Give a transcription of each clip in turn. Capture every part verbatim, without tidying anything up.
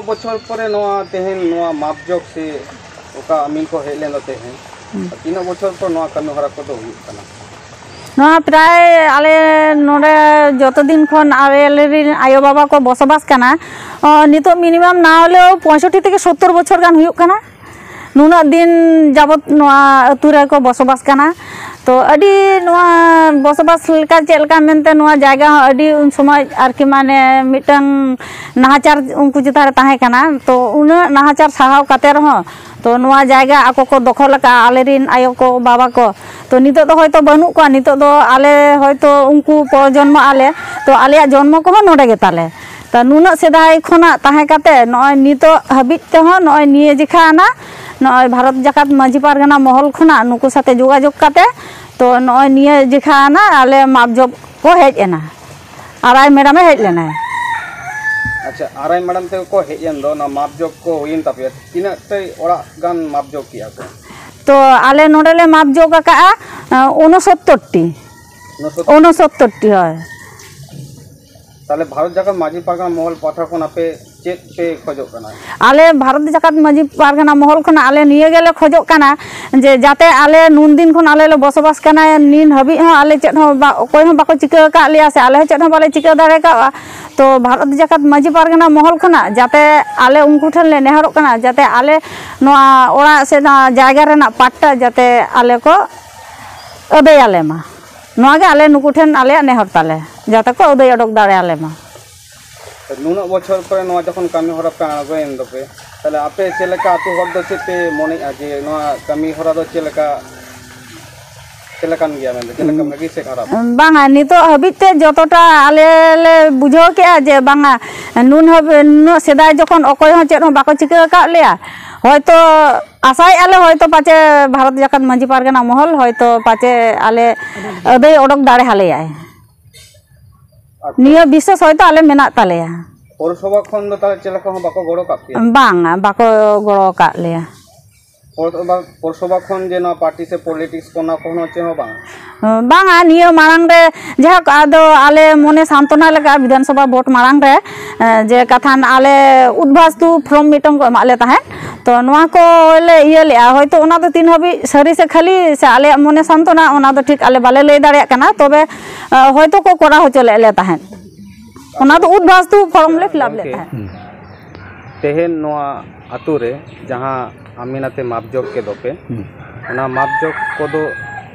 ᱵᱚᱪᱷᱚᱨ ᱯᱚᱨᱮ ᱱᱚᱣᱟ ᱛᱮᱦᱮᱧ ᱱᱚᱣᱟ ᱢᱟᱯ ᱡᱚᱜ ᱥᱮ ᱚᱠᱟ ᱟᱹᱢᱤᱱ ᱠᱚ ᱦᱮᱡ ᱞᱮᱱ ᱫᱚ ᱛᱮᱦᱮᱧ, ᱦᱩᱸ᱾ ᱛᱤᱱᱟᱹᱜ ᱵᱚᱪᱷᱚᱨ ᱯᱚᱨ ᱱᱚᱣᱟ ᱠᱟᱹᱢᱤ ᱦᱚᱨᱟ ᱠᱚᱫᱚ ᱦᱩᱭᱩᱜ ᱠᱟᱱᱟ? ᱱᱚᱣᱟ ᱯᱨᱟᱭ ᱟᱞᱮ ᱱᱚᱰᱮ ᱡᱚᱛᱚ ᱫᱤᱱ ᱠᱷᱚᱱ ᱟᱞᱮ ᱨᱮᱱ ᱟᱭᱳᱼᱵᱟᱵᱟ ᱠᱚ ᱵᱚᱥᱚᱵᱟᱥ ᱠᱟᱱᱟ, ᱚ, ᱱᱤᱛᱚᱜ ᱢᱤᱱᱤᱢᱟᱢ ᱱᱟ ᱦᱚᱞᱮᱣ ᱯᱚᱸᱭᱥᱚᱴᱴᱤ ᱛᱷᱮᱠᱮ ᱥᱳᱛᱛᱳᱨ ᱵᱚᱪᱷᱚᱨ ᱜᱟᱱ ᱦᱩᱭᱩᱜ ᱠᱟᱱᱟ᱾ ᱱᱩᱱᱟᱹᱜ ᱫᱤᱱ ᱡᱟᱵᱚᱛ ᱱᱚᱣᱟ ᱟᱹᱛᱩ ᱨᱮᱠᱚ ᱵᱚᱥᱚᱵᱟᱥ ᱠᱟᱱᱟ᱾ ᱛᱚ ᱟᱹᱰᱤ ᱱᱚᱣᱟ ᱵᱚᱥᱚᱵᱟᱥ ᱞᱮᱠᱟ ᱪᱮᱫ ᱞᱮᱠᱟ ᱢᱮᱱᱛᱮ ᱱᱚᱣᱟ ᱡᱟᱭᱜᱟ ᱦᱚᱸ ᱟᱹᱰᱤ ᱩᱱ ᱥᱚᱢᱚᱭ ᱟᱨᱠᱤ ᱢᱟᱱᱮ ᱢᱤᱫᱴᱟᱝ ᱱᱟᱦᱟᱪᱟᱨ ᱩᱱᱠᱩ ᱪᱮᱛᱟᱱ ᱨᱮ ᱛᱟᱦᱮᱸ ᱠᱟᱱᱟ᱾ ᱛᱚ ᱩᱱᱟᱹᱜ ᱱᱟᱦᱟᱪᱟᱨ ᱥᱟᱦᱟᱣ ᱠᱟᱛᱮ ᱨᱮᱦᱚᱸ ᱛᱚ ᱱᱚᱣᱟ ᱡᱟᱭᱜᱟ ᱟᱠᱚ ᱠᱚ ᱫᱚᱠᱷᱚᱞ ᱟᱠᱟᱫᱼᱟ, ᱟᱞᱮᱨᱮᱱ ᱟᱭᱳ ᱠᱚ ᱵᱟᱵᱟ ᱠᱚ᱾ ᱛᱚ ᱱᱤᱛᱚᱜ ᱫᱚ ᱦᱚᱭᱛᱳ ᱵᱟᱹᱱᱩᱜ ᱠᱚᱣᱟ, ᱱᱤᱛᱚᱜ ᱫᱚ ᱟᱞᱮ ᱦᱚᱭᱛᱳ ᱩᱱᱠᱩ ᱯᱨᱚᱡᱚᱱᱢᱚ ᱟᱞᱮ, ᱛᱚ ᱟᱞᱮᱭᱟᱜ ᱡᱚᱱᱢᱚ ᱠᱚᱦᱚᱸ ᱱᱚᱰᱮ ᱜᱮᱛᱟᱞᱮ᱾ ᱛᱚ ᱱᱩᱱᱟᱹᱜ ᱥᱮᱫᱟᱭ ᱠᱷᱚᱱᱟᱜ ᱛᱟᱦᱮᱸ ᱠᱟᱛᱮ ᱱᱚᱜᱼᱚᱭ ᱱᱤᱛᱚᱜ ᱦᱟᱹᱵᱤᱡ ᱛᱮᱦᱚᱸ ᱱᱚᱜᱼᱚᱭ ᱱᱤᱭᱟᱹ ᱡᱮᱠᱷᱟ ᱟᱱᱟ ᱱᱚᱜᱼᱚᱭ ᱵᱷᱟᱨᱚᱛ ᱡᱟᱠᱟᱛ ᱢᱟᱹᱡᱷᱤ ᱯᱟᱨᱜᱟᱱᱟ ᱢᱚᱦᱚᱞ ᱠᱷᱚᱱᱟᱜ ᱱᱩᱠᱩ ᱥᱟᱛᱮ ᱡᱳᱜᱟᱡᱳᱜᱽ ᱠᱟᱛᱮ ᱛᱚ ᱱᱚᱜᱼᱚᱭ ᱱᱤᱭᱟᱹ ᱡᱮᱠᱷᱟ ᱟᱱᱟ ᱟᱞᱮ ᱢᱟᱯ ᱡᱚᱵ ᱠᱚ ᱦᱮᱡ ᱮᱱᱟ᱾ ᱟᱨ ᱟᱭ ᱢᱮᱰᱟᱢᱮ ᱦᱮᱡ ᱞᱮᱱᱟᱭ᱾ ᱟᱪᱪᱷᱟ, ᱟᱨᱟᱭ ᱢᱮᱰᱟᱢ ᱛᱮᱠᱚ ᱠᱚ ᱦᱮᱡ ᱮᱱ ᱫᱚ, ᱚᱱᱟ ᱢᱟᱯ ᱡᱚᱜ ᱠᱚ ᱦᱩᱭᱮᱱ ᱛᱟᱯᱮᱭᱟ, ᱛᱤᱱᱟᱹᱜ ᱴᱟᱭ ᱚᱲᱟᱜ ᱜᱟᱱ ᱢᱟᱯ ᱡᱚᱜ ᱠᱮᱜᱼᱟ ᱠᱚ? ᱛᱚ ᱟᱞᱮ ᱱᱚᱰᱮ ᱞᱮ ᱢᱟᱯ ᱡᱚᱜ ᱟᱠᱟᱜᱼᱟ ᱩᱱᱚᱥᱚᱛᱛᱚᱨ ᱴᱤ᱾ ᱩᱱᱚᱥᱚᱛᱛᱚᱨ? ᱩᱱᱚᱥᱚᱛᱛᱚᱨ ᱴᱤ, ᱦᱳᱭ᱾ ᱛᱟᱦᱞᱮ ᱵᱷᱟᱨᱚᱛ ᱡᱟᱠᱟᱛ ᱢᱟᱹᱡᱷᱤ ᱯᱟᱨᱜᱟᱱᱟ ᱢᱚᱦᱚᱞ ᱯᱟᱦᱴᱟ ᱠᱷᱚᱱ ᱟᱯᱮ ᱪᱮᱫ ᱯᱮ ᱠᱷᱚᱡᱚᱜ ᱠᱟᱱᱟ? ᱟᱞᱮ ᱵᱷᱟᱨᱚᱛ ᱡᱟᱠᱟᱛ ᱢᱟᱹᱡᱷᱤ ᱯᱟᱨᱜᱟᱱᱟ ᱢᱚᱦᱚᱞ ᱠᱷᱚᱱᱟᱜ ᱟᱞᱮ ᱱᱤᱭᱟᱹ ᱜᱮᱞᱮ ᱠᱷᱚᱡᱚᱜ ᱠᱟᱱᱟ ᱡᱮ ᱡᱟᱛᱮ ᱟᱞᱮ ᱱᱩᱱ ᱫᱤᱱ ᱠᱷᱚᱱ ᱟᱞᱮ ᱞᱮ ᱵᱚᱥᱚᱵᱟᱥ ᱠᱟᱱᱟ, ᱱᱤᱱ ᱦᱟᱹᱵᱤᱡ ᱦᱚᱸ ᱟᱞᱮ ᱪᱮᱫ ᱦᱚᱸ ᱵᱟ-, ᱚᱠᱚᱭ ᱦᱚᱸ ᱵᱟᱠᱚ ᱪᱤᱠᱟᱹ ᱟᱠᱟᱫ ᱞᱮᱭᱟ ᱥᱮ ᱟᱞᱮ ᱦᱚᱸ ᱪᱮᱫ ᱦᱚᱸ ᱵᱟᱞᱮ ᱪᱤᱠᱟᱹ ᱫᱟᱲᱮ ᱠᱟᱣᱟ᱾ ᱛᱚ ᱵᱷᱟᱨᱚᱛ ᱡᱟᱠᱟᱛ ᱢᱟᱹᱡᱷᱤ ᱯᱟᱨᱜᱟᱱᱟ ᱢᱚᱦᱚᱞ ᱠᱷᱚᱱᱟᱜ ᱡᱟᱛᱮ ᱟᱞᱮ ᱩᱱᱠᱩ ᱴᱷᱮᱱ ᱞᱮ ᱱᱮᱦᱚᱨᱚᱜ ᱠᱟᱱᱟ ᱡᱟᱛᱮ ᱟᱞᱮ ᱱᱚᱣᱟ ᱚᱲᱟᱜ ᱥᱮ ᱱᱚᱣᱟ ᱡᱟᱭᱜᱟ ᱨᱮᱱᱟᱜ ᱯᱟᱴᱴᱟ ᱡᱟᱛᱮ ᱟᱞᱮ ᱠᱚ ᱟᱹᱫᱟᱹᱭ ᱟᱞᱮ ᱢᱟ, ᱱᱚᱣᱟ ᱜᱮ ᱟᱞᱮ ᱱᱩᱠᱩ ᱴᱷᱮᱱ ᱟᱞᱮᱭᱟᱜ ᱱᱮᱦᱚᱨ ᱛᱟᱞᱮ, ᱡᱟᱛᱮ ᱠᱚ ᱟᱹᱫᱟᱹᱭ ᱚᱰᱚᱠ ᱫᱟᱲᱮ ᱟᱞᱮ ᱢᱟ᱾ ᱱᱩᱱᱟᱹᱜ ᱵᱚᱪᱷᱚᱨ ᱯᱚᱨᱮ ᱱᱚᱣᱟ ᱡᱚᱠᱷᱚᱱ ᱠᱟᱹᱢᱤ ᱦᱚᱨᱟ ᱯᱮ ᱟᱬᱜᱚᱭᱮᱱ ᱫᱚᱯᱮ, ᱛᱟᱦᱞᱮ ᱟᱯᱮ ᱪᱮᱫ ᱞᱮᱠᱟ ᱟᱹᱛᱩ ᱦᱚᱲ ᱫᱚ ᱪᱮᱫ ᱯᱮ ᱢᱚᱱᱮᱜᱼᱟ ᱡᱮ ᱱᱚᱣᱟ ᱠᱟᱹᱢᱤ ᱦᱚᱨᱟ ᱫᱚ ᱪᱮᱫ ᱞᱮᱠᱟ, ᱪᱮᱫ ᱞᱮᱠᱟᱱ ᱜᱮᱭᱟ ᱢᱮᱱᱛᱮ, ᱪᱮᱫ ᱞᱮᱠᱟ ᱵᱷᱟᱹᱜᱤ ᱥᱮ ᱠᱷᱟᱨᱟᱯ? ᱵᱟᱝᱟ, ᱱᱤᱛᱚᱜ ᱦᱟᱹᱵᱤᱡ ᱛᱮ ᱡᱚᱛᱚᱴᱟ ᱟᱞᱮ ᱞᱮ ᱵᱩᱡᱷᱟᱹᱣ ᱠᱮᱜᱼᱟ ᱡᱮ ᱵᱟᱝᱟ, ᱱᱩᱱ ᱦᱟᱹᱵᱤᱡ, ᱱᱩᱱᱟᱹᱜ ᱥᱮᱫᱟᱭ ᱡᱚᱠᱷᱚᱱ ᱚᱠᱚᱭ ᱦᱚᱸ ᱪᱮᱫ ᱦᱚᱸ ᱵᱟᱠᱚ ᱪᱤᱠᱟᱹ ᱟᱠᱟᱫ ᱞᱮᱭᱟ, ᱦᱚᱭᱛᱚ ᱟᱥᱟᱭᱮᱫᱼᱟ ᱞᱮ ᱦᱚᱭᱛᱚ ᱯᱟᱪᱮ ᱵᱷᱟᱨᱚᱛ ᱡᱟᱠᱟᱛ ᱢᱟᱹᱡᱷᱤ ᱯᱟᱨᱜᱟᱱᱟ ᱢᱚᱦᱚᱞ ᱦᱚᱭᱛᱚ ᱯᱟᱪᱮ ᱟᱞᱮ ᱟᱹᱫᱟᱹᱭ ᱚᱰᱚᱠ ᱫᱟᱲᱮ ᱟᱞᱮᱭᱟᱭ᱾ ᱟᱨ ᱱᱤᱭᱟᱹ ᱵᱤᱥᱥᱟᱹᱥ ᱦᱚᱭᱛᱚ ᱟᱞᱮ ᱢᱮᱱᱟᱜ ᱛᱟᱞᱮᱭᱟ᱾ ᱯᱳᱣᱨᱚᱥᱚᱵᱷᱟ ᱠᱷᱚᱱ ᱫᱚ ᱛᱟᱦᱞᱮ ᱪᱮᱫ ᱞᱮᱠᱟ ᱦᱚᱸ ᱵᱟᱠᱚ ᱜᱚᱲᱚ ᱠᱟᱜ ᱯᱮᱭᱟ? ᱵᱟᱝᱟ, ᱵᱟᱠᱚ ᱜᱚᱲᱚ ᱟᱠᱟᱫ ᱞᱮᱭᱟ᱾ ᱯᱚᱨᱥᱚᱵᱷᱟ ᱠᱷᱚᱱ ᱡᱮ ᱱᱚᱣᱟ ᱯᱟᱨᱴᱤ ᱥᱮ ᱯᱚᱞᱤᱴᱤᱠᱥ ᱠᱚ, ᱚᱱᱟ ᱠᱚᱦᱚᱸ ᱪᱮᱫ ᱦᱚᱸ ᱵᱟᱝ? ᱵᱟᱝᱟ, ᱱᱤᱭᱟᱹ ᱢᱟᱲᱟᱝ ᱨᱮ ᱡᱟᱦᱟᱸ ᱟᱫᱚ ᱟᱞᱮ ᱢᱚᱱᱮ ᱥᱟᱱᱛᱚᱱᱟ ᱞᱮᱠᱟ ᱵᱤᱫᱷᱟᱱ ᱥᱚᱵᱷᱟ ᱵᱷᱳᱴ ᱢᱟᱲᱟᱝ ᱨᱮ, ᱮ, ᱡᱮ ᱠᱟᱛᱷᱟᱱ ᱟᱞᱮ ᱩᱫᱵᱷᱟᱥᱛᱩ ᱯᱷᱨᱚᱢ ᱢᱤᱫᱴᱟᱝ ᱠᱚ ᱮᱢᱟᱜ ᱞᱮ ᱛᱟᱦᱮᱸᱫ᱾ ᱛᱚ ᱱᱚᱣᱟ ᱠᱚ ᱞᱮ ᱤᱭᱟᱹ ᱞᱮᱜᱼᱟ, ᱦᱚᱭᱛᱳ ᱚᱱᱟ ᱫᱚ ᱛᱤᱱ ᱦᱟᱹᱵᱤᱡ ᱥᱟᱹᱨᱤ ᱥᱮ ᱠᱷᱟᱹᱞᱤ ᱥᱮ ᱟᱞᱮᱭᱟᱜ ᱢᱚᱱᱮ ᱥᱟᱱᱛᱚᱱᱟ, ᱚᱱᱟ ᱫᱚ ᱴᱷᱤᱠ ᱟᱞᱮ ᱵᱟᱞᱮ ᱞᱟᱹᱭ ᱫᱟᱲᱮᱭᱟᱜ ᱠᱟᱱᱟ, ᱛᱚᱵᱮ, ᱮ, ᱦᱚᱭᱛᱳ ᱠᱚ ᱠᱚᱨᱟᱣ ᱦᱚᱪᱚ ᱞᱮᱫ ᱞᱮ ᱛᱟᱦᱮᱸᱫ᱾ ᱚᱱᱟ ᱫᱚ ᱩᱫᱵᱷᱟᱥᱛᱩ ᱯᱷᱚᱨᱢ ᱞᱮ ᱯᱷᱤᱞᱟᱯ ᱞᱮᱫ ᱜᱚᱢᱠᱮ, ᱛᱟᱦᱮᱸᱫ᱾ ᱛᱮᱦᱮᱧ ᱱᱚᱣᱟ ᱟᱛᱳ ᱨᱮ ᱡᱟᱦᱟᱸ ᱟᱢ ᱢᱮᱱᱟᱛᱮ ᱢᱟᱯ ᱡᱚᱜ ᱠᱮᱫ ᱫᱚᱯᱮ, ᱦᱩᱸ᱾ ᱚᱱᱟ ᱢᱟᱯ ᱡᱚᱜ ᱠᱚᱫᱚ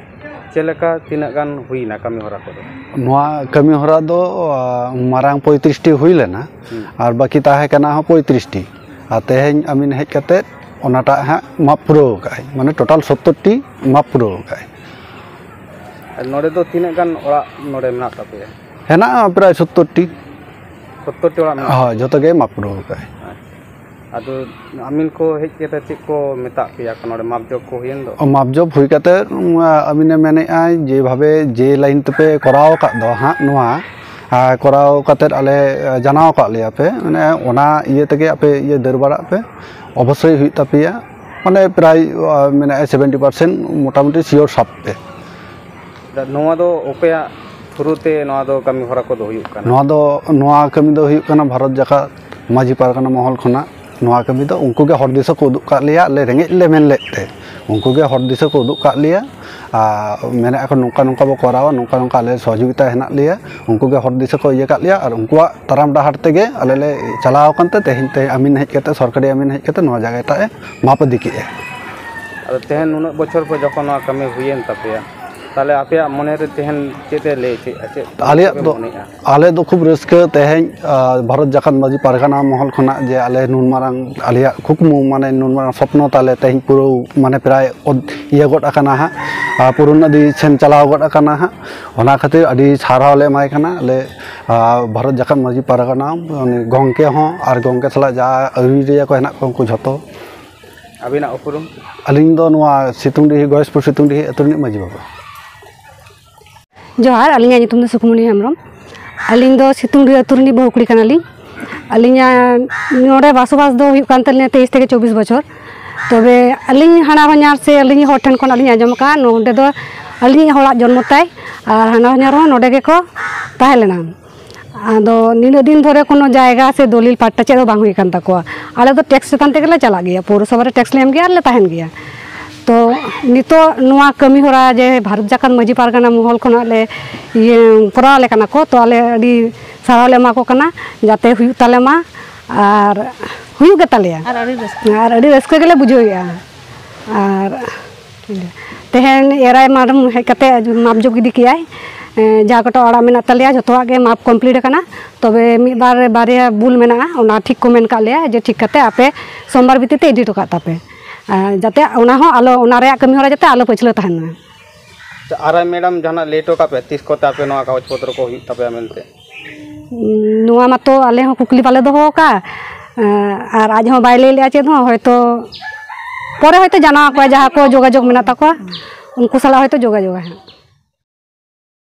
ᱪᱮᱫ ᱞᱮᱠᱟ, ᱛᱤᱱᱟᱹᱜ ᱜᱟᱱ ᱦᱩᱭᱱᱟ ᱠᱟᱹᱢᱤ ᱦᱚᱨᱟ ᱠᱚᱫᱚ? ᱱᱚᱣᱟ ᱠᱟᱹᱢᱤ ᱦᱚᱨᱟ ᱫᱚ, ᱟ, ᱢᱟᱨᱟᱝ ᱯᱚᱸᱭᱛᱨᱤᱥ ᱴᱤ ᱦᱩᱭ ᱞᱮᱱᱟ᱾ ᱦᱩᱸ᱾ ᱟᱨ ᱵᱟᱹᱠᱤ ᱛᱟᱦᱮᱸ ᱠᱟᱱᱟ ᱦᱚᱸ ᱯᱚᱸᱭᱛᱨᱤᱥ ᱴᱤ᱾ ᱟᱨ ᱛᱮᱦᱮᱧ ᱟᱢᱤᱱ ᱦᱮᱡ ᱠᱟᱛᱮᱫ ᱚᱱᱟᱴᱟᱜ ᱦᱟᱸᱜ ᱢᱟᱯ ᱯᱩᱨᱟᱹᱣ ᱠᱟᱜᱼᱟᱭ, ᱢᱟᱱᱮ ᱴᱳᱴᱟᱞ ᱥᱳᱛᱛᱳᱨ ᱴᱤ ᱢᱟᱯ ᱯᱩᱨᱟᱹᱣ ᱠᱟᱜᱼᱟᱭ᱾ ᱟᱨ ᱱᱚᱰᱮ ᱫᱚ ᱛᱤᱱᱟᱹᱜ ᱜᱟᱱ ᱚᱲᱟᱜ ᱱᱚᱰᱮ ᱢᱮᱱᱟᱜ ᱛᱟᱯᱮᱭᱟ? ᱦᱮᱱᱟᱜᱼᱟ ᱯᱨᱟᱭ ᱥᱳᱛᱛᱳᱨ ᱴᱤ᱾ ᱥᱳᱛᱛᱳᱨ ᱴᱤ ᱚᱲᱟᱜ ᱢᱮᱱᱟᱜᱼᱟ? ᱦᱳᱭ, ᱡᱚᱛᱚ ᱜᱮ ᱢᱟᱯ ᱯᱩᱨᱟᱹᱣ ᱠᱟᱜᱼᱟᱭ᱾ ᱟᱪᱪᱷᱟ᱾ ᱟᱫᱚ ᱟᱹᱢᱤᱱ ᱠᱚ ᱦᱮᱡ ᱠᱟᱛᱮ ᱪᱮᱫ ᱠᱚ ᱢᱮᱛᱟᱜ ᱯᱮᱭᱟ ᱠᱚ ᱱᱚᱰᱮ ᱢᱟᱯ ᱡᱚᱜ ᱠᱚ ᱦᱩᱭᱮᱱ ᱫᱚ? ᱢᱟᱯ ᱡᱚᱜ ᱦᱩᱭ ᱠᱟᱛᱮ, ᱩᱢ, ᱟᱹᱢᱤᱱᱮ ᱢᱮᱱᱮᱫᱼᱟᱭ ᱡᱮᱵᱷᱟᱵᱮ ᱡᱮ ᱞᱟᱭᱤᱱ ᱛᱮᱯᱮ ᱠᱚᱨᱟᱣ ᱟᱠᱟᱫ ᱫᱚ ᱦᱟᱸᱜ ᱱᱚᱣᱟ, ᱟᱨ ᱠᱚᱨᱟᱣ ᱠᱟᱛᱮ ᱟᱞᱮ, ᱟ, ᱡᱟᱱᱟᱣ ᱟᱠᱟᱫ ᱞᱮᱭᱟ ᱯᱮ, ᱢᱟᱱᱮ ᱚᱱᱟ ᱤᱭᱟᱹ ᱛᱮᱜᱮ ᱟᱯᱮ ᱤᱭᱟᱹ ᱫᱟᱹᱲ ᱵᱟᱲᱟᱜ ᱯᱮ, ᱚᱵᱚᱥᱥᱳᱭ ᱦᱩᱭᱩᱜ ᱛᱟᱯᱮᱭᱟ, ᱢᱟᱱᱮ ᱯᱨᱟᱭ, ᱟ, ᱢᱮᱱᱟᱜᱼᱟ ᱥᱮᱵᱷᱮᱱᱴᱤ ᱯᱟᱨᱥᱮᱱᱴ ᱢᱚᱴᱟᱢᱩᱴᱤ ᱥᱤᱭᱳᱨ ᱥᱟᱵ ᱯᱮ᱾ ᱱᱚᱣᱟ ᱫᱚ ᱚᱠᱚᱭᱟᱜ ᱛᱷᱨᱩ ᱛᱮ ᱱᱚᱣᱟ ᱫᱚ ᱠᱟᱹᱢᱤ ᱦᱚᱨᱟ ᱠᱚᱫᱚ ᱦᱩᱭᱩᱜ ᱠᱟᱱᱟ? ᱱᱚᱣᱟ ᱫᱚ, ᱱᱚᱣᱟ ᱠᱟᱹᱢᱤ ᱫᱚ ᱦᱩᱭᱩᱜ ᱠᱟᱱᱟ ᱵᱷᱟᱨᱚᱛ ᱡᱟᱠᱟᱛ ᱢᱟᱹᱡᱷᱤ ᱯᱟᱨᱜᱟᱱᱟ ᱢᱚᱦᱚᱞ ᱠᱷᱚᱱᱟᱜ᱾ ᱱᱚᱣᱟ ᱠᱟᱹᱢᱤ ᱫᱚ ᱩᱱᱠᱩ ᱜᱮ ᱦᱚᱨ ᱫᱤᱥᱟᱹ ᱠᱚ ᱩᱫᱩᱜ ᱠᱟᱜ ᱞᱮᱭᱟ, ᱟᱞᱮ ᱨᱮᱸᱜᱮᱡ ᱞᱮ ᱢᱮᱱ ᱞᱮᱫ ᱛᱮ ᱩᱱᱠᱩ ᱜᱮ ᱦᱚᱨ ᱫᱤᱥᱟᱹ ᱠᱚ ᱩᱫᱩᱜ ᱠᱟᱜ ᱞᱮᱭᱟ᱾ ᱟᱨ ᱢᱮᱱᱮᱫ ᱟᱠᱚ ᱱᱚᱝᱠᱟ ᱱᱚᱝᱠᱟ ᱵᱚ ᱠᱚᱨᱟᱣᱟ, ᱱᱚᱝᱠᱟ ᱱᱚᱝᱠᱟ ᱟᱞᱮ ᱥᱚᱦᱚᱡᱳᱜᱤᱛᱟ ᱦᱮᱱᱟᱜ ᱞᱮᱭᱟ, ᱩᱱᱠᱩ ᱜᱮ ᱦᱚᱨ ᱫᱤᱥᱟᱹ ᱠᱚ ᱤᱭᱟᱹ ᱠᱟᱜ ᱞᱮᱭᱟ ᱟᱨ ᱩᱱᱠᱩᱣᱟᱜ ᱛᱟᱲᱟᱢ ᱰᱟᱦᱟᱨ ᱛᱮᱜᱮ ᱟᱞᱮ ᱞᱮ ᱪᱟᱞᱟᱣ ᱟᱠᱟᱱ ᱛᱮ ᱛᱮᱦᱮᱧ ᱛᱮ ᱟᱹᱢᱤᱱ ᱦᱮᱡ ᱠᱟᱛᱮ, ᱥᱚᱨᱠᱟᱨᱤ ᱟᱹᱢᱤᱱ ᱦᱮᱡ ᱠᱟᱛᱮ ᱱᱚᱣᱟ ᱡᱟᱭᱜᱟ ᱴᱟᱜ ᱮ ᱢᱟᱯ ᱤᱫᱤ ᱠᱮᱜᱼᱟ᱾ ᱟᱫᱚ ᱛᱮᱦᱮᱧ ᱱᱩᱱᱟᱹᱜ ᱵᱚᱪᱷᱚᱨ ᱯᱚᱨ ᱡᱚᱠᱷᱚᱱ ᱱᱚᱣᱟ ᱠᱟᱹᱢᱤ ᱦᱩᱭᱮᱱ ᱛᱟᱯᱮᱭᱟ, ᱛᱟᱦᱚᱞᱮ ᱟᱯᱮᱭᱟᱜ ᱢᱚᱱᱮ ᱨᱮ ᱛᱮᱦᱮᱧ ᱪᱮᱫ ᱮ ᱞᱟᱹᱭ ᱦᱚᱪᱚᱭᱮᱫᱼᱟ? ᱪᱮᱫ ᱟᱞᱮᱭᱟᱜ ᱪᱮᱫ ᱯᱮ ᱫᱚ, ᱢᱚᱱᱮᱭᱮᱫᱼᱟ? ᱟᱞᱮ ᱫᱚ ᱠᱷᱩᱵ ᱨᱟᱹᱥᱠᱟᱹ ᱛᱮᱦᱮᱧ, ᱟ, ᱵᱷᱟᱨᱚᱛ ᱡᱟᱠᱟᱛ ᱢᱟᱹᱡᱷᱤ ᱯᱟᱨᱜᱟᱱᱟ ᱢᱚᱦᱚᱞ ᱠᱷᱚᱱᱟᱜ ᱡᱮ ᱟᱞᱮ ᱱᱩᱱ ᱢᱟᱨᱟᱝ ᱟᱞᱮᱭᱟᱜ ᱠᱩᱠᱢᱩ, ᱢᱟᱱᱮ ᱱᱩᱱ ᱢᱟᱨᱟᱝ ᱥᱚᱯᱱᱚ ᱛᱟᱞᱮ ᱛᱮᱦᱮᱧ ᱯᱩᱨᱟᱹᱣ, ᱢᱟᱱᱮ ᱯᱨᱟᱭ ᱚᱫ-, ᱤᱭᱟᱹ ᱜᱚᱫ ᱟᱠᱟᱱᱟ ᱦᱟᱸᱜ, ᱟᱨ ᱯᱩᱨᱩᱱ ᱟᱹᱫᱤ ᱥᱮᱱ ᱪᱟᱞᱟᱣ ᱜᱚᱫ ᱟᱠᱟᱱᱟ ᱦᱟᱸᱜ᱾ ᱚᱱᱟ ᱠᱷᱟᱹᱛᱤᱨ ᱟᱹᱰᱤ ᱥᱟᱨᱦᱟᱣ ᱞᱮ ᱮᱢᱟᱭ ᱠᱟᱱᱟ ᱟᱞᱮ, ᱟ, ᱵᱷᱟᱨᱚᱛ ᱡᱟᱠᱟᱛ ᱢᱟᱹᱡᱷᱤ ᱯᱟᱨᱜᱟᱱᱟ, ᱩᱱᱤ ᱜᱚᱢᱠᱮ ᱦᱚᱸ ᱟᱨ ᱜᱚᱢᱠᱮ ᱥᱟᱞᱟᱜ ᱡᱟ ᱟᱹᱭᱩᱨᱤᱭᱟᱹ ᱠᱚ ᱦᱮᱱᱟᱜ ᱠᱚᱣᱟ ᱩᱱᱠᱩ ᱡᱷᱚᱛᱚ᱾ ᱟᱹᱵᱤᱱᱟᱜ ᱩᱯᱨᱩᱢ? ᱟᱹᱞᱤᱧ ᱫᱚ ᱱᱚᱣᱟ ᱥᱤᱛᱩᱝᱰᱤᱦᱤ, ᱜᱚᱭᱮᱥᱯᱩᱨ ᱥᱤᱛᱩᱝᱰᱤᱦᱤ ᱟᱹᱛᱩ ᱨᱤᱱᱤᱡ ᱢᱟᱹᱡᱷᱤ ᱵᱟᱵᱟ᱾ ᱡᱚᱦᱟᱨ, ᱟᱹᱞᱤᱧᱟᱜ ᱧᱩᱛᱩᱢ ᱫᱚ ᱥᱩᱠᱢᱚᱱᱤ ᱦᱮᱢᱵᱨᱚᱢ᱾ ᱟᱹᱞᱤᱧ ᱫᱚ ᱥᱤᱛᱩᱝᱰᱤᱦᱤ ᱟᱹᱛᱩ ᱨᱤᱱᱤᱡ ᱵᱟᱹᱦᱩ ᱠᱩᱲᱤ ᱠᱟᱱᱟᱞᱤᱧ᱾ ᱟᱹᱞᱤᱧᱟᱜ ᱱᱚᱰᱮ ᱵᱟᱥᱚᱵᱟᱥ ᱫᱚ ᱦᱩᱭᱩᱜ ᱠᱟᱱ ᱛᱟᱹᱞᱤᱧᱟ ᱛᱮᱭᱤᱥ ᱛᱷᱮᱠᱮ ᱪᱚᱵᱵᱤᱥ ᱵᱚᱪᱷᱚᱨ᱾ ᱛᱚᱵᱮ ᱟᱹᱞᱤᱧ ᱦᱟᱱᱟ ᱦᱚᱧᱦᱟᱨ ᱥᱮ ᱟᱹᱞᱤᱧ ᱦᱚᱲ ᱴᱷᱮᱱ ᱠᱷᱚᱱ ᱟᱹᱞᱤᱧ ᱟᱸᱡᱚᱢ ᱟᱠᱟᱫᱼᱟ, ᱱᱚᱰᱮ ᱫᱚ ᱟᱹᱞᱤᱧᱤᱡ ᱦᱚᱲᱟᱜ ᱡᱚᱱᱢᱚ ᱛᱟᱭ ᱟᱨ ᱦᱟᱱᱟ ᱦᱚᱧᱦᱟᱨ ᱦᱚᱸ ᱱᱚᱰᱮ ᱜᱮᱠᱚ ᱛᱟᱦᱮᱸ ᱞᱮᱱᱟ᱾ ᱟᱫᱚ ᱱᱤᱱᱟᱹᱜ ᱫᱤᱱ ᱫᱷᱚᱨᱮ ᱠᱳᱱᱳ ᱡᱟᱭᱜᱟ ᱥᱮ ᱫᱚᱞᱤᱞ ᱯᱟᱴᱴᱟ ᱪᱮᱫ ᱦᱚᱸ ᱵᱟᱝ ᱦᱩᱭ ᱟᱠᱟᱱ ᱛᱟᱠᱚᱣᱟ᱾ ᱟᱞᱮ ᱫᱚ ᱴᱮᱠᱥ ᱪᱮᱛᱟᱱ ᱛᱮᱜᱮ ᱞᱮ ᱪᱟᱞᱟᱜ ᱜᱮᱭᱟ, ᱯᱳᱣᱨᱚᱥᱚᱵᱷᱟ ᱨᱮ ᱴᱮᱠᱥ ᱞᱮ ᱮᱢ ᱜᱮᱭᱟ ᱟᱨ ᱞᱮ ᱛᱟᱦᱮᱱ ᱜᱮᱭᱟ᱾ ᱛᱚ ᱱᱤᱛᱚᱜ ᱱᱚᱣᱟ ᱠᱟᱹᱢᱤ ᱦᱚᱨᱟ ᱡᱮ ᱵᱷᱟᱨᱚᱛ ᱡᱟᱠᱟᱛ ᱢᱟᱹᱡᱷᱤ ᱯᱟᱨᱜᱟᱱᱟ ᱢᱚᱦᱚᱞ ᱠᱷᱚᱱᱟᱜ ᱞᱮ ᱤᱭᱟᱹ ᱠᱚᱨᱟᱣ ᱟᱞᱮ ᱠᱟᱱᱟ ᱠᱚ, ᱛᱚ ᱟᱞᱮ ᱟᱹᱰᱤ ᱥᱟᱨᱦᱟᱣ ᱞᱮ ᱮᱢᱟ ᱠᱚ ᱠᱟᱱᱟ, ᱡᱟᱛᱮ ᱦᱩᱭᱩᱜ ᱛᱟᱞᱮ ᱢᱟ ᱟᱨ ᱦᱩᱭᱩᱜ ᱜᱮ ᱛᱟᱞᱮᱭᱟ᱾ ᱟᱨ ᱟᱹᱰᱤ ᱨᱟᱹᱥᱠᱟᱹ᱾ ᱟᱨ ᱟᱹᱰᱤ ᱨᱟᱹᱥᱠᱟᱹ ᱜᱮᱞᱮ ᱵᱩᱡᱷᱟᱹᱣᱮᱫᱼᱟ᱾ ᱟᱨ ᱛᱮᱦᱮᱧ ᱮᱨᱟᱭ ᱢᱟᱰᱟᱢ ᱦᱮᱡ ᱠᱟᱛᱮ ᱢᱟᱯ ᱡᱳᱜ ᱤᱫᱤ ᱠᱮᱜᱼᱟᱭ᱾ ᱮᱸ, ᱡᱟᱦᱟᱸ ᱠᱚᱴᱟ ᱚᱲᱟᱜ ᱢᱮᱱᱟᱜ ᱛᱟᱞᱮᱭᱟ, ᱡᱷᱚᱛᱚᱣᱟᱜ ᱜᱮ ᱢᱟᱯ ᱠᱚᱢᱯᱞᱤᱴ ᱟᱠᱟᱱᱟ᱾ ᱛᱚᱵᱮ ᱢᱤᱫ ᱵᱟᱨ ᱨᱮ ᱵᱟᱨᱭᱟ ᱵᱷᱩᱞ ᱢᱮᱱᱟᱜᱼᱟ, ᱚᱱᱟ ᱴᱷᱤᱠ ᱠᱚ ᱢᱮᱱ ᱠᱟᱜ ᱞᱮᱭᱟ ᱡᱮ ᱴᱷᱤᱠ ᱠᱟᱛᱮ ᱟᱯᱮ ᱥᱳᱢᱵᱟᱨ ᱵᱷᱤᱛᱤᱨ ᱛᱮ ᱤᱫᱤ ᱦᱚᱴᱚ ᱠᱟᱜ ᱛᱟᱯᱮ᱾ ᱟᱨ ᱡᱟᱛᱮ ᱚᱱᱟ ᱦᱚᱸ ᱟᱞᱚ, ᱚᱱᱟ ᱨᱮᱭᱟᱜ ᱠᱟᱹᱢᱤ ᱦᱚᱨᱟ ᱡᱟᱛᱮ ᱟᱞᱚ ᱯᱟᱹᱪᱷᱞᱟᱹ ᱛᱟᱦᱮᱱ ᱢᱟ᱾ ᱟᱪᱪᱷᱟ, ᱟᱨ ᱢᱮᱰᱟᱢ ᱡᱟᱦᱟᱱᱟᱜ ᱞᱟᱹᱭ ᱦᱚᱴᱚ ᱠᱟᱜ ᱯᱮ, ᱛᱤᱥ ᱠᱚᱛᱮ ᱟᱯᱮ ᱱᱚᱣᱟ ᱠᱟᱜᱚᱡᱽ ᱯᱚᱛᱨᱚ ᱠᱚ ᱦᱩᱭᱩᱜ ᱛᱟᱯᱮᱭᱟ ᱢᱮᱱᱛᱮ? ᱱᱚᱣᱟ ᱢᱟᱛᱚ ᱟᱞᱮ ᱦᱚᱸ ᱠᱩᱠᱞᱤ ᱵᱟᱞᱮ ᱫᱚᱦᱚ ᱟᱠᱟᱫᱼᱟ, ᱟᱨ ᱟᱡ ᱦᱚᱸ ᱵᱟᱭ ᱞᱟᱹᱭ ᱞᱮᱜᱼᱟ ᱪᱮᱫ ᱦᱚᱸ᱾ ᱦᱚᱭᱛᱳ ᱯᱚᱨᱮ ᱦᱚᱭᱛᱳ ᱡᱟᱱᱟᱣ ᱟᱠᱚᱣᱟ, ᱡᱟᱦᱟᱸ ᱠᱚ ᱡᱳᱜᱟᱡᱳᱜᱽ ᱢᱮᱱᱟᱜ ᱛᱟᱠᱚᱣᱟ, ᱩᱱᱠᱩ ᱥᱟᱞᱟᱜ ᱦᱚᱭᱛᱳ ᱡᱳᱜᱟᱡᱳᱜᱽ ᱟᱭ ᱦᱟᱸᱜ᱾